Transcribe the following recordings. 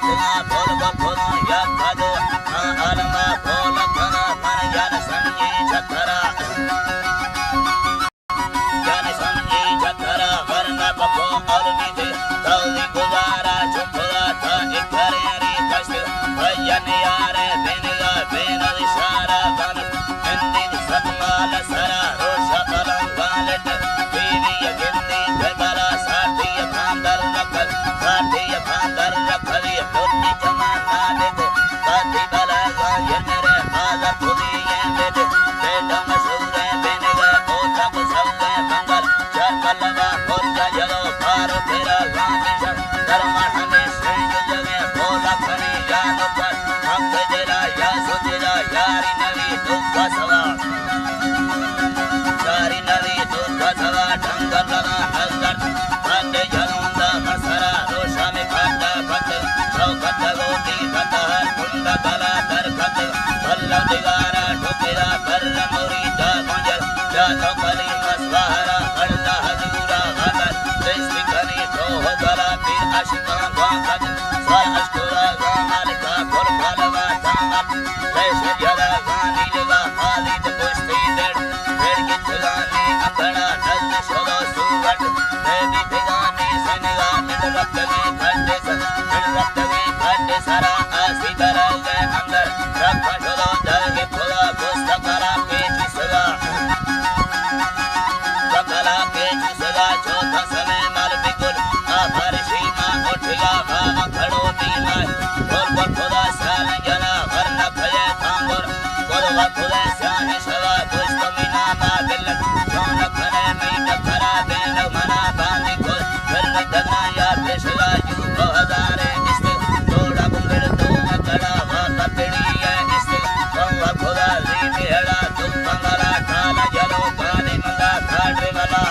بول بول بول یک دو، ہاں، الما بول کنا من یار سنگی چکرا۔ جان سنگی چکرا ورنہ بکو المی دے، تولی گزارا چکرا تا اکرے ری کشت، بھیا نیارے بینگا بین اشارہ بن، ہندی ستمال سرا روشا پلنگا لٹ، بیوی گندی بگلا ساٹی کاندر رکھ، ساٹی کاندر رکھ، لوٹی جمانا دے، کاتی بلا گا یمرے بازار کھلی ایں بے، بیٹا مشہور ایں بینگا او تک سب منگل، چار پلوا مرچا جلو بارو تیرا گاندی شم، درمان ہمیش سنگ جگہ بولا کھنی یادو پر، ہم دلا یا سجلا یاری نوی دکھ سوا۔ چاری نوی دکھ سوا ڈنگر لگا نظر، بندے جنون دا مسرا روشا میں پھاٹا پھٹ، شوکت گوتی بتہر کنڈ گلا در کھت، بلو دگارا ٹکرا بر موری دا گنجر، جا تو کلی مسوارا بڑدا حضورا غدر، دست کنی تو گلا پیر عشقاں گواکت، سا اشکرا گا مالکا کل پھلوا دامت، ریش جلا گانی لگا خالد پشتی دڑ، دڑ گچگانی اکڑا نزد شدو سوٹ، دے بیتگانی سنگا من رپتگی گھٹس، من رپتگی گھٹس سرا آسی درگے اندر، رکھا شدو درگے پھلا گوست کرا پیچ سگا۔ بکلا کے چوسگا چوتھا سمے مال بگل، آ بارشی ماں اٹھیا بابا کھڑو دیما، گل گل خدا سال جنا ورنہ کھجے تانگر، گل گل خدا سیاہ شوا گوشت مینا ما گلت، چون کھنے می ڈکھرا بین منا باندی کل، پھر دگنا یا پیشگا یو کو ہزارے است، توڑا بنگڑ تو مکڑا وا پتڑی ہے است، تو خدا لی بیڑا تو بنگڑا کالا جلو کالی منگا کھاٹے والا۔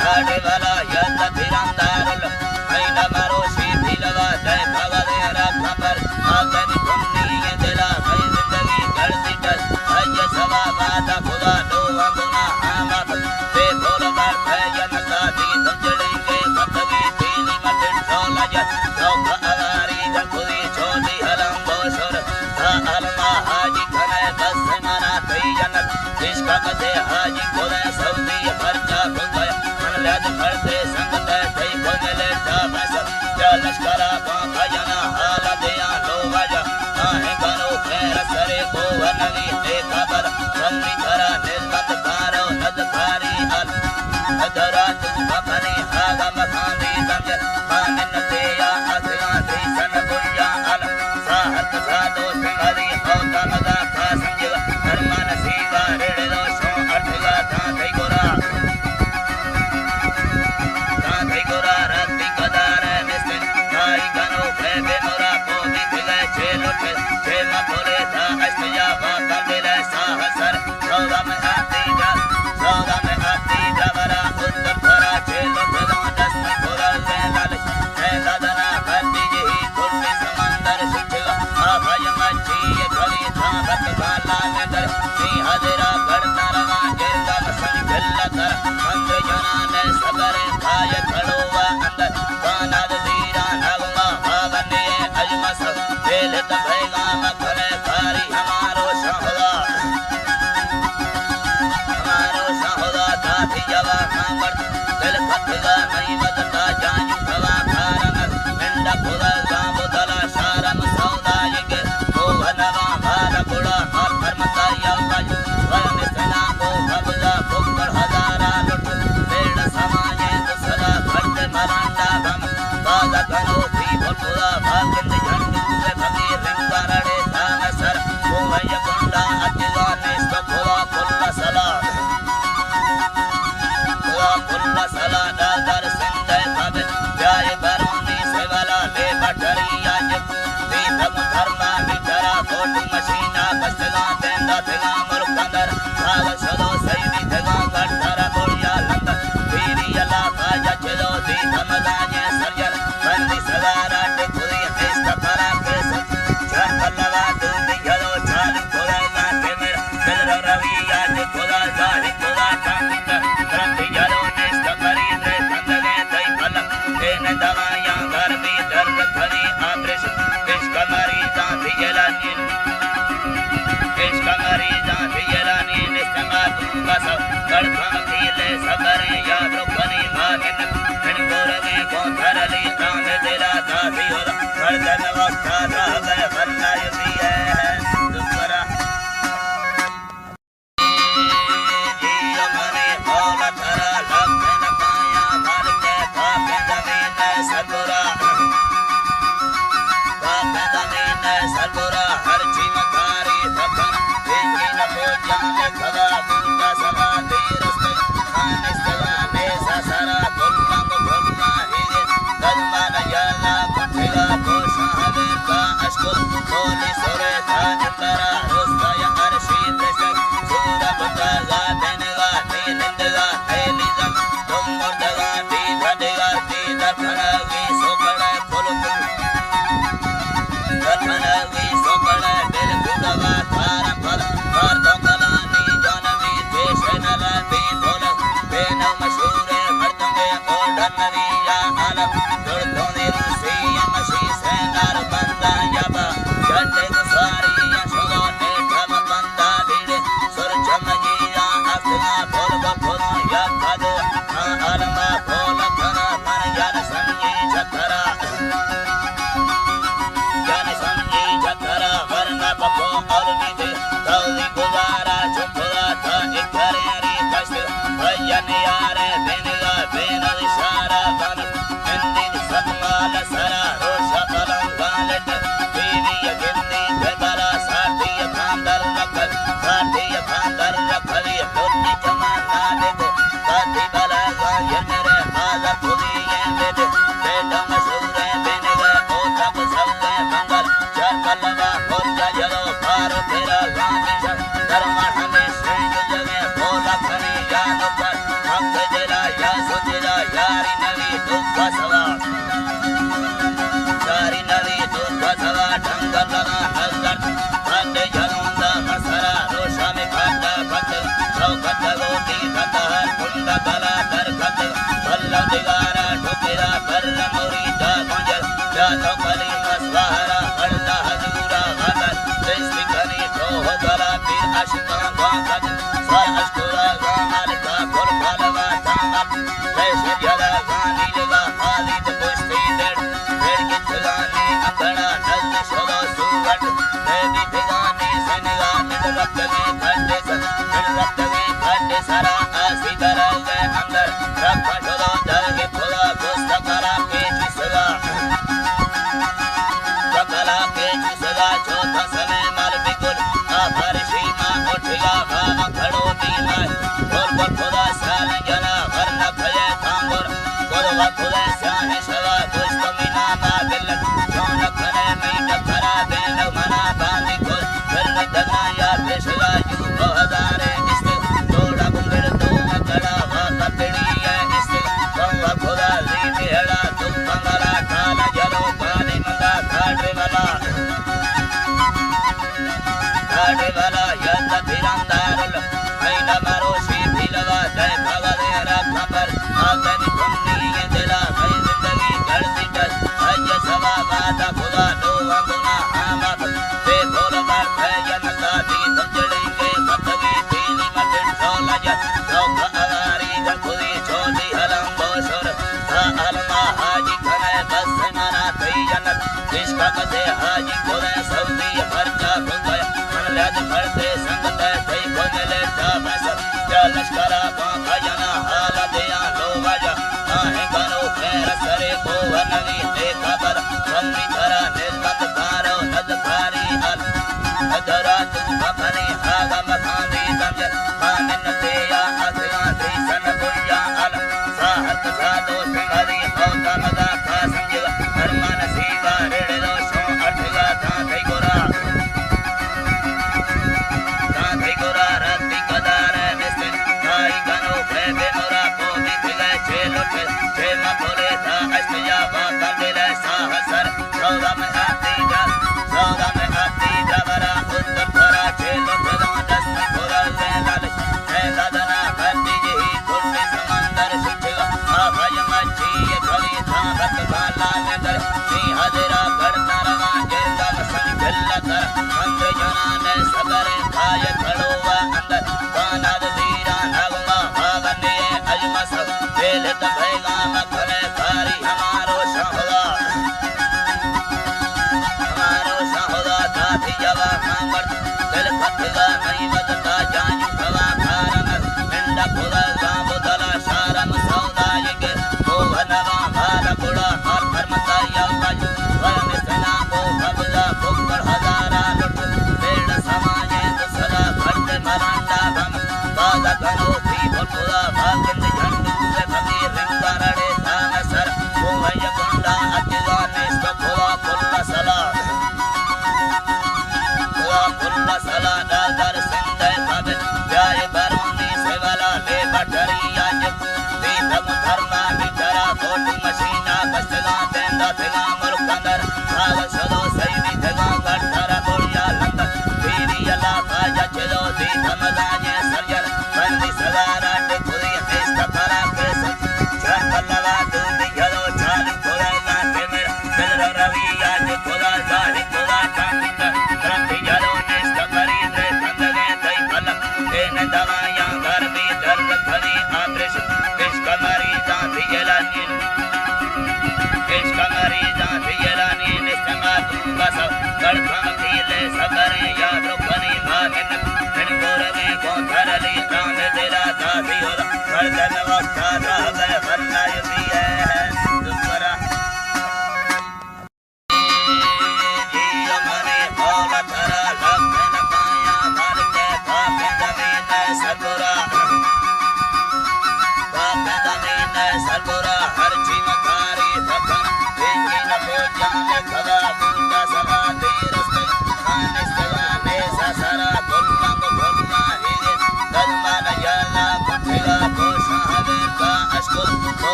کھاٹے والا یا تکرام دارل، مئی نہ مروشی پیلوا دے بھگا دے را خبر، آ تنی کنی یہ دلا، مئی زندگی گھڑتی ٹل، آئیے سوا ماتا خدا لو گنا آمد، بے بول بار پھے جنتا دی دجڑیں کے ختمی پیلی مٹن چولا جت، چوکا اواری گھر خودی چودی حلم بوشر، تا علما حاجی کھنے بس منا تئی جنت، عشق کتے حاجی کھنے سعودی خرچہ کھتے، من لد کھڑتے سنگتے تئی کھنے لیٹا بس، یا لشکرا بانکا جنا حال دیا لو واجا، آہیں کنو خیر سرے کو ونوی دیکھا بر، سنگی ترا نسبت کارو ندکاری ال، ندرا تو بکنی آگا مکانی دنگ، مانن تیا اتنا تیسن بویا ال، ساہت سادو سنگری او تمگا کاسنجو، درمان سیوا ریڑلو شو ارتگا تھا تئی گورا۔ تھا تئی گورا رتی قدار نستن، تھائی کنو بے بے مورا پودی تھگے چے لوٹے، چے مکولے تھا اشتیا با کر دلے ساہ سر، سودا میں آتی جا، سودا میں آتی جا برا اتر تھرا چے لوٹے دو دست میں کھولا لے لال، اے دادنا کرتی یہی کھلتی سمندر شچگا، آ بھائی مچی یہ کھلی تھا بھت کالا میں در، نی حاضرہ گڑتا رواں جرگا مسنگ جلتا، مندر جنان سبر کھائے کھڑو وا اندر، کاناد زیران اگما بابنے اجمس، بیل تبھیگا مکھنے کاری ہمارو شہدا۔ ہمارو شہدا داتی جوا مانگڑ، دل کھتگا نئی مدتا جانو سوا کارن، منڈا خدا زامو دلا شارم سودا یگے، کو ونوا مال گڑا مال پرمتا یا واج، ورن سنا کو خبدا بکڑ ہزارا لٹ، پیڑ سماجے تو سدا کھٹ ملانڈا بم، باز کنو تھی بھٹوا باگند جھنڈو سے فقیر رنگا رڑے تام سر، کو ہے کنڈا اجگا نیست خدا کل سلام۔ خدا کل سلا دادر سندھ کب جائے برونی سے والا لے بٹری آج، دیدم تھرما میٹرا کوٹی مشینا بستگاں تیندا تگاں ملک اندر، سال سدو سیدی تگاں گھر تھرا بوڑیا لندن، پیری اللہ خواجہ چلو دیدم دانے سرجر، بندی سگارا ٹکری نیست پرا کے سچ، چار پلوا دوتی جلو چالو کھوڑا نا کے میرا، دل رو روی آج خدا ظاہر خدا ٹانگی، رنگ یلو نیست مریض کندگے تئی پلک، دین دوایاں عربی در کھلی آپریشن، عشق مریضاں دیلانی، عشق مریضاں دیلانی، نشتما تو بس، کڑکھم کیلے سبریں یاد رکھنی ماگن، من گورگیں گوں تھرلی رام دلا دادی ہو، مردن وقتا رہبے بندائی بیئے، دوبارہ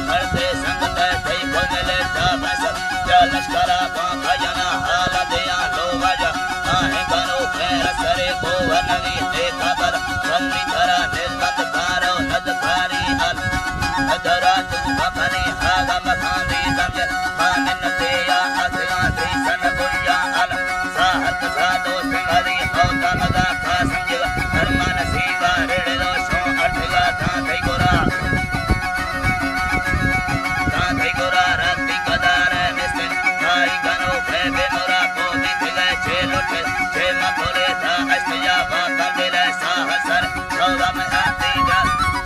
کھڑتے سنگت تئی کمل تا بس، یا لشکر با کھجنا حال دیاں لوگ جا، آہیں گنو خیر سرے کو ونگی تے خبر، بندی ترا نعمت کارو ندکاری ال، درا تو بکنی آگا مکانی دم، آمن تیا اتیاں دی سن بویا ال، ساہت سادو سنگری موتا مگا کا سنجیو، درمان سیوا ریڑ لو شو اٹھگا تھا تئی گورا۔ داں تئی گورا رتی قدار نیست، تائی گنوک ءِ بے مرا کو بیتگ ءَ چے لٹ، چے مکرے تا اشتیا با کبل ءِ ساہ سر، سودا میں آتی جا،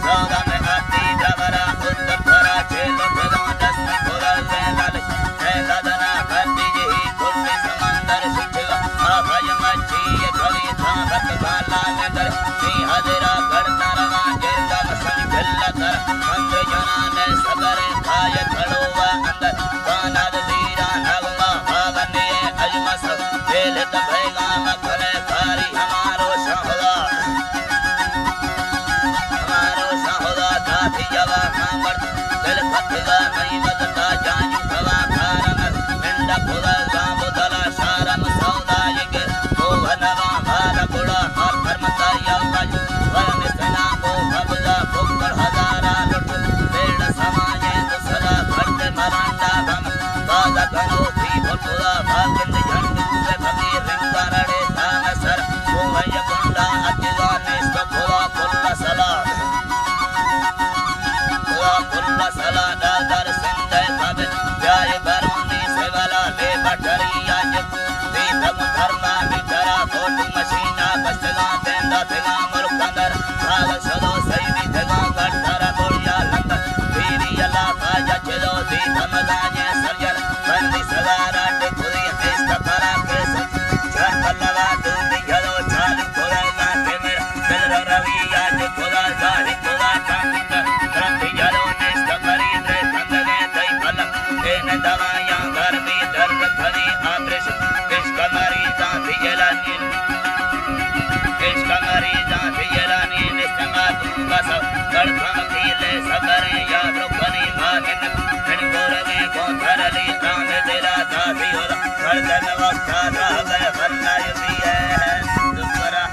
سودا میں آتی جا برا اتر ترا چے لٹ داں دست میں کھرل ءِ لالچ، میں دادنا کرتی جہی کھلتی سمندر شچ، آ بھائی مچی یہ کھلی تھا بھت بالا میں در، سی حاضرہ گڑتا رواں جرگا سنگ بل تر، سنگ جنان ءِ سبر کای کھڑو و اندر، باناد زیرا نغمہ بابندے اجمس، بیلت پیغام کھلے کاری ہمارو شہدا، ہمارو شہدا داتی جوا مانگڑ، دل کھتگا مئی مدتا جانو سوا کارنس، منڈا کھدا زامو دلا شارم سودا یہ کو ونوا مال گڑا مال پرمتا یا وج، ورن سنا کو قبضہ بکڑ ہزارا لٹ، بیڑ سماجے تو سدا کھڑتے ملانڈا غم، تازہ گھنو تھی بھٹولا بھاگند جھنڈو سے بھگی رنگا رڑے تام سر، کو وی کنڈا اتیگا نیست کھلا کل سلام۔ خدا کل سلا دادر سندھ کبل، جائے برونی سے والا لے بٹری آج۔ دیدم تھرما میٹرا فوٹو مشینا بستگاں، تیندا تگاں ملک اندر، بھاگ سدو سیدی تگاں گھٹر بوڑیا لندر، پیری علاقہ جچلو دیدم دانے سرجر، بندی سگارا ٹکری نیست کرا کے سچ، جھر پلوا دوندی جلو چالو کھوئے گا کیمرہ، دل روی آج خدا ظاہر خدا چاند، رنگ یلو نیست مریض کندگے تئی پلک، این دوایاں گرمی درد کنی آپریشن، عشق مریضاں تھی جلانی، عشق مریضاں تھی جلانی نیست ما تو بس، کڑکھاں پیلے سبریں یاد رکنی مامن، من گورگیں گوں تھرلی رام دلا داسی ہودا، مردن وقتا دا بے بندائی پیے دوبارہ۔